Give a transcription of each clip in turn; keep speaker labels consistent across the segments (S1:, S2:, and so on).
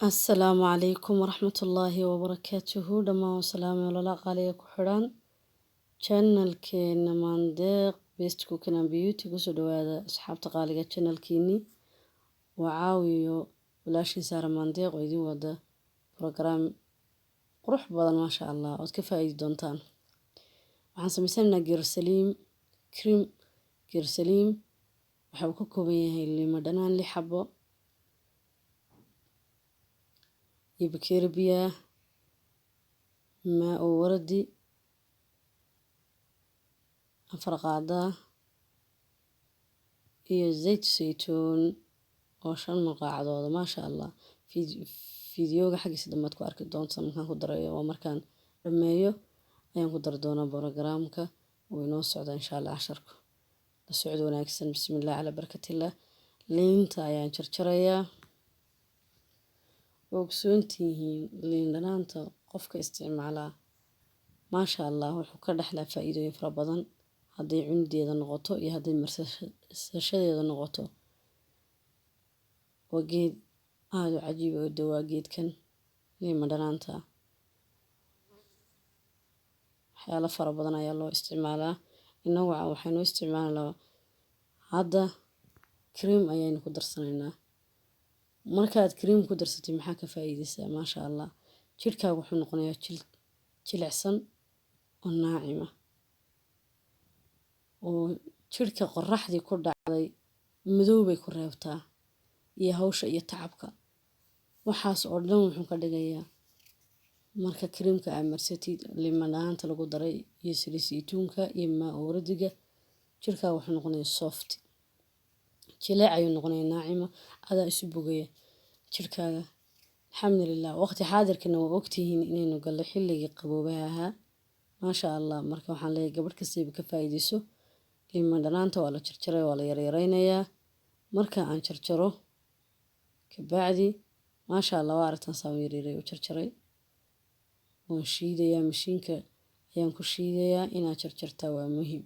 S1: Asalaamu calaykum waraxmatullaahi wabarakaatuhu. Dhammaan wasalaamay ololaa qaaliga ku xidhan channelkeena Maandeeq Best Cooking and Beauty. Kusoo dhawaada asxaabta qaaliga channelkiini. Waa caawiyo walaashiin Saara Maandeeq oo idin wada program qurux badan, maasha Allah, ood ka faa'iidi doontaan. Waxaan samaysanaynaa gersaliim cream. Gersaliim waxa uu ka kooban yahay limo dhanaan 6 xabo iyo bakeeri biyaah, maa oo wardi 4 qaada iyo zayt saytuun oo 5 malqacadooda, maasha Allah. Fiidiyooga xaggiisa dambe aad ku arki doontaa markaan ku darayo. Waa markaan dhammeeyo ayaan ku dari doonaa programka. Wuu inoo socdaa insha Allah casharku. La socod wanaagsan. Bismillah calaa barakatillah. Liinta ayaan jarjarayaa. Waa ogsoontihiin liin dhanaanta qofka isticmaalaa, maasha Allah, wuxuu ka dhexlaa faa'iidooyin fara badan, hadday cunideeda noqoto iyo hadday marsashadeeda noqoto. Waa geed aada u cajiib oo dawaa geedkan liima dhanaanta. Waxyaalo fara badan ayaa loo isticmaalaa. Innagu waxaynu isticmaalnaa hadda cream ayaynu ku darsanaynaa. Markaad cream ku darsatay, maxaa ka faa'iideysaa? Maasha Allah, jidhkaaga wuxuu noqonayaa jilicsan oo naacima, oo jidhka qoraxdii ku dhacday madow bay ku reebtaa, iyo hawsha iyo tacabka, waxaas oo dhan wuxuu ka dhigayaa marka creamka aad marsatid lima dhanaanta lagu daray iyo saliid saytuunka iyo maa wardiga, jidhkaaga wuxuu noqonayaa soft, jileec ayuu noqonayaa, naacima, adaa isu bogaya jidhkaaga, alxamdulilah. Waqti xaadirkana waa ogtihiin inaynu gallo xilligii qaboobaha ahaa, maasha Allah. Marka waxaan leeyahay gabadh kastayba ka faa'iideyso lima dhanaanta. Waa la jarjaray, waa la yaryareynayaa. Marka aan jarjaro kabacdi, maasha Allah, waa aragtaan saan u yaryaray u jarjaray. Waan shiidayaa, mashiinka ayaan ku shiidayaa. Inaad jarjartaa waa muhiim.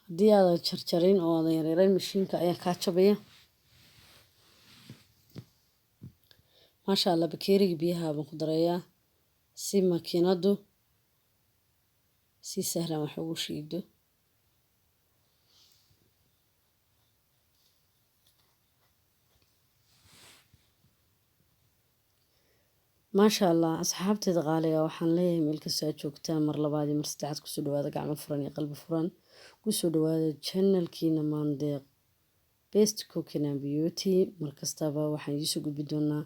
S1: Haddii aadan jarjarin oo aadan yaryarayn, mashiinka ayaa kaa jabaya. Maasha Allah, bakeeriga biyaha baan ku darayaa si makiinadu si sahlan wax ugu shiido. Maasha Allah, asxaabteeda qaaliga, waxaan leeyahay meel kastoo aad joogtaan, mar labaad iyo mar saddexaad kusoo dhawaada gacmo furan iyo qalbi furan. Kusoo dhawaada channelkiina Maandeeq Best Cooking and Beauty. Mar kastaba waxaan idiin soo gudbi doonaa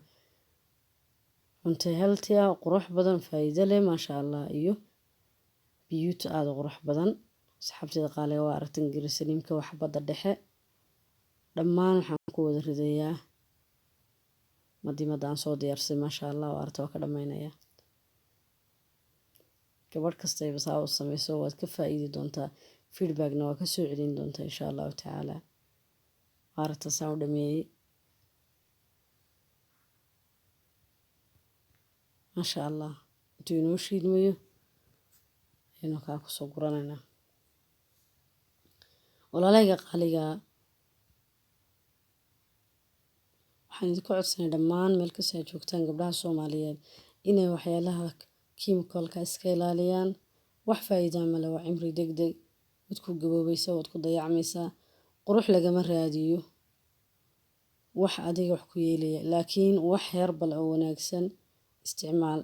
S1: cunto healthy ah, qurux badan, faa'iido leh, maasha Allah, iyo beauty aada u qurux badan. Asxaabteeda qaaliga, waa aragtan gersaliimka wax badda dhexe dhammaan waxaan ku wada ridayaa madiimada aan soo diyaarsay, maasha Allah. Waa aragta, waa ka dhammaynayaa. Gabadh kastayba saa u sameyso, waad ka faa'iidi doontaa, feedbackna waa ka soo celin doontaa insha Allahu tacaala. Waa aragta saan u dhameeyey, maasha Allah. Intuu inoo shiidmayo ayaynu kaa kusoo guranaynaa. Walaalayga qaaliga, waxaan idinku codsanay dhammaan meel kasta aad joogtaan gabdhaha Soomaaliyeed inay waxyaalaha chemicalka iska ilaaliyaan. Wax faa'iida male, waa cimri deg deg, waad ku gaboobaysaa, waad ku dayacmaysaa. Qurux lagama raadiyo wax adiga wax ku yeelaya, laakiin wax herbal oo wanaagsan isticmaal,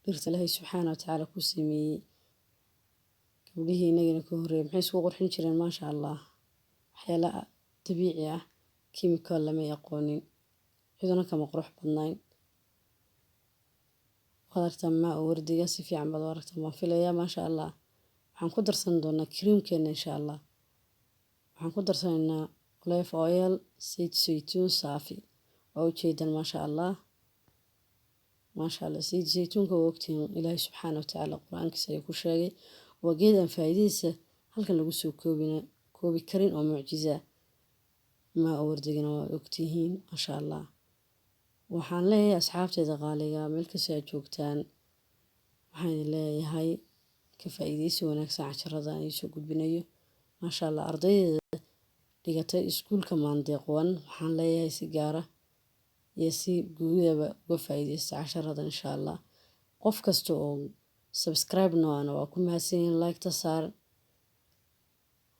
S1: dhirta Ilaahay subxaana wa tacaala ku sameeyey. Gabdhihii inagana ka horreeyay maxay isku qurxin jireen? Maasha Allah, waxyaala dabiici ah, chemical lamay aqoonin, ciduna kama qurux badnayn. Waad aragtaa maa wardiga, si fiican baad u aragtaa baan filayaa, maasha Allah. Waxaan ku darsan doonaa creamkeena insha Allah. Waxaan ku darsanaynaa olive oil, sayt saytuun saafi, waa ujeedaan, maasha Allah, maasha Allah. Sayt saytuunka waa ogtihiin, Ilaahay subxaana wa tacaala qur-aankiisa ayuu ku sheegay. Waa geed aan faa'iidadiisa halkan lagu soo koobi karin oo mucjiza. Maa wardigana waa ogtihiin, maasha Allah. Waxaan leeyahay asxaabteeda qaaliga meel kasta aad joogtaan, Waxaan idin leeyahay ka faa'iidaysi wanaagsan casharada aan idiin soo gudbinayo. Maasha Allah, ardayda dhigatay iskuulka Maandeeq One, waxaan leeyahay si gaara iyo si guudaba uga faa'iidaysta casharada, insha Allah. Qof kasta oo subscribe noana waa ku mahadsan yihiin, like-ta saar,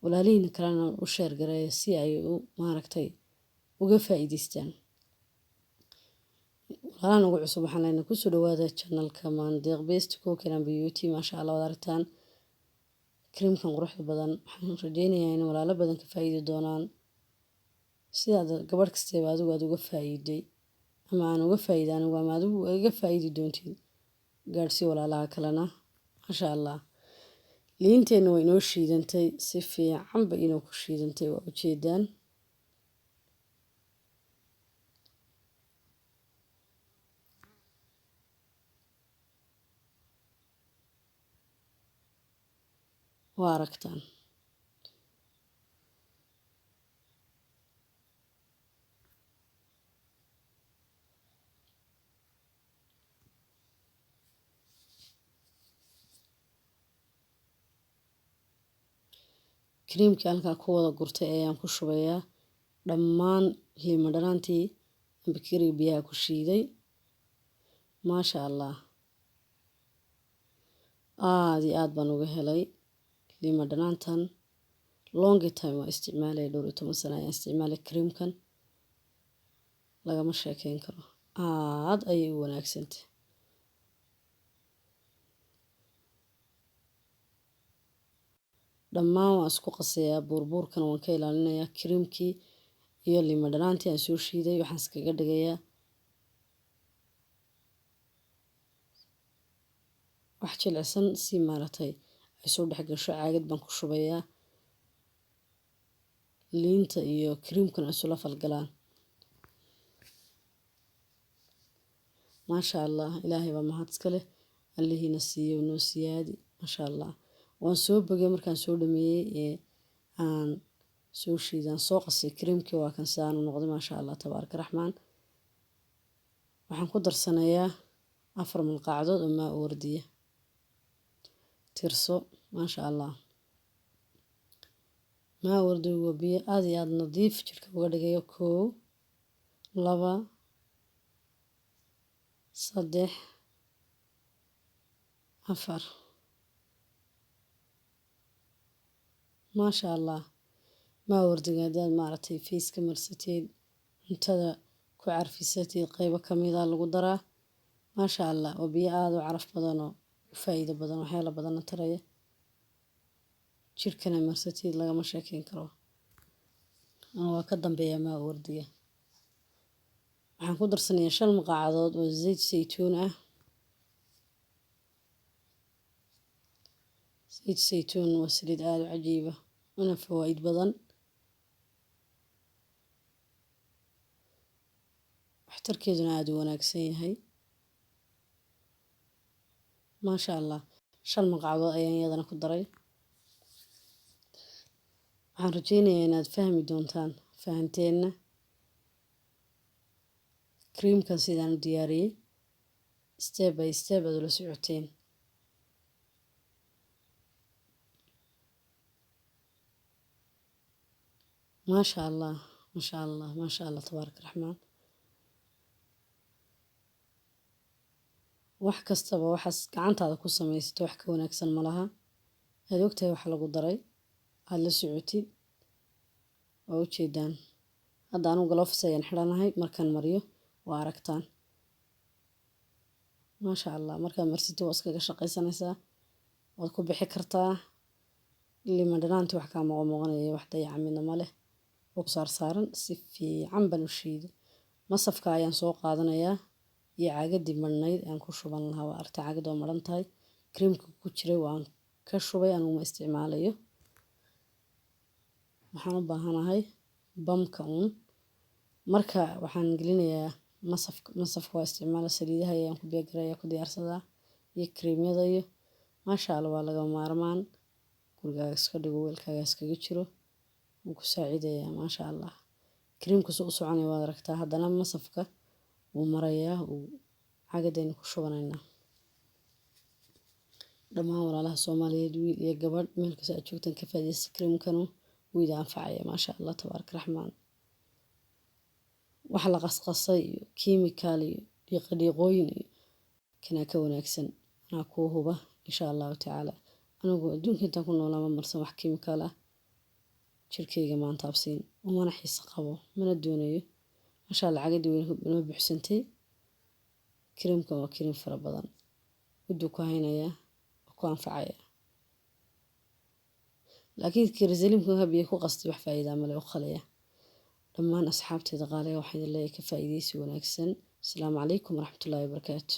S1: walaalihiina kalena u share gareeya si ay u maaragtay uga faa'iidaystaan. Walaalahan ugu cusub waxaan leenahay kusoo dhawaada channelka Maandeeq Best Cooking and Beauty. Maasha Allah, waad aragtaan creamkan quruxda badan. Waxaan rajeynayaa in walaalo badan ka faa'iidi doonaan, sidaad gabadh kastaba adigu aad uga faa'iiday ama aan uga faa'iiday anigu ama adigu uga faa'iidi doontid, gaadhsii walaalaha kalena. Maasha Allah, liinteenna way inoo shiidantay, si fiican ba inoo ku shiidantay, waa ujeedaan. Waa aragtaan. Creamkii halkaa ku wada gurtay ayaan ku shubayaa dhammaan liima dhanaantii aan bakeeriga biyaha ku shiiday. Maasha Allah, aada iyo aada baan uga helay liima dhanaantan. Long time waa isticmaalaya, dhowr iyo toban sano ayaan isticmaalay creamkan, lagama sheekeyn karo, aada ayay u wanaagsantay. Dhammaan waan isku qasayaa, buurbuurkana waan ka ilaalinayaa. Creamkii iyo liima dhanaantii aan soo shiiday waxaan iskaga dhigayaa wax jilicsan si maaragtay ay soo dhex gasho. Caagad baan ku shubayaa, liinta iyo creamkana isula falgalaan. Maasha Allah, Ilaahay baa mahad iska leh, Allihiina siiyo noo siyaadi. Maasha Allah, waan soo bogay markaan soo dhameeyey ee aan soo shiidaan soo qasay creamkii, waa kan sidaan u noqday. Maasha Allah, tabaaraka raxmaan. Waxaan ku darsanayaa 4 malqacdood oo maa wardiya, tirso. Maasha Allah, maa wardigu waa biyo aada iyo aada nadiif jirka uga dhigayo. 1, 2, 3, 4. Maasha Allah, maa wardiga haddaad maaragtay face-ka marsateed, cuntada ku carfisatid, qeybo kamida lagu daraa. Maasha Allah, waa biyo aada u caraf badan oo u faa'iido badan, waxyaalo badanna taraya. Jirkana marsatid, lagama sheekeyn karo. Waa ka dambeeya maa wardiga. Waxaan ku darsanayaa 5 maqaacadood oo zayd saytuun ah. Zayd saytuun waa saliid aada u cajiiba una fawaa'id badan, waxtarkeeduna aada u wanaagsan yahay. Maasha Allah, 5 maqaacadood ayaan iyadana ku daray. Waxaan rajeynayaa inaad fahmi doontaan, fahanteenna creamkan sidaan u diyaariyey, step by step aad ula socoteen. Maasha Allah, maasha Allah, maasha Allah, tabaaraka raxmaan. Wax kastaba waxaas gacantaada ku samaysato wax ka wanaagsan ma laha. Aad ogtahay wax lagu daray, aada la socotid, waa ujeedaan. Hadda anugu gloves ayaan xidhanahay, markaan mariyo waa aragtaan. Maasha Allah, markaad marsatid waa iskaga shaqaysanaysaa, waad ku bixi kartaa. Liima dhanaantii wax kaa muuqanaya, wax dayaca midna ma leh, oo ku saarsaaran si fiican baan u shiiday. Masafka ayaan soo qaadanayaa iyo caagadii madhnayd aan ku shuban lahaa. Waa aragtay, caagada waa madhan tahay, creamka ku jiray waan ka shubay, anigu ma isticmaalayo. Waxaan u baahanahay bamka uun. Marka waxaan gelinayaa masafka. Masafka waa isticmaala, saliidaha ayaan ku beegaraya, ku diyaarsadaa, iyo creamyada iyo. Maasha Allah, waa lagama maarmaan. Gurigaaga iska dhigo, weelkaaga iskaga jiro, wuu ku saacidayaa. Maasha Allah, creamka soo u soconaya waad aragtaa. Haddana masafka wuu marayaa, wuu caagadaynu ku shubanaynaa. Dhammaan walaalaha Soomaaliyeed, wiil iyo gabadh, meel kasta aad joogtaan, ka faa'iidaysta kareemkanu, wuu idin anfacaya. Maasha Allah, tabaaraka raxmaan. Wax la qasqasay iyo kiimikaal iyo dhiiqa dhiiqooyin iyo kanaa ka wanaagsan, anaa kuu huba, insha Allahu tacaala. Anigu adduunka intaan ku noolaa ma marsan wax kiimikaal ah jirkeyga, maanta absiin umana xiiso qabo, mana doonayo. Maasha Allah, cagadii weyn noo buuxsantay. Kareemkan waa kareem fara badan, mudduu ku haynayaa, waa ku anfacaya. Laakiin glycerinka biyo ku qastay wax faa'iida male oo qalaya. Dhammaan asxaabteyda qaaliga, waxaan idin leeyahay ka faa'iidaysi wanaagsan. Asalaamu calaykum waraxmatullaahi wabarakaatu.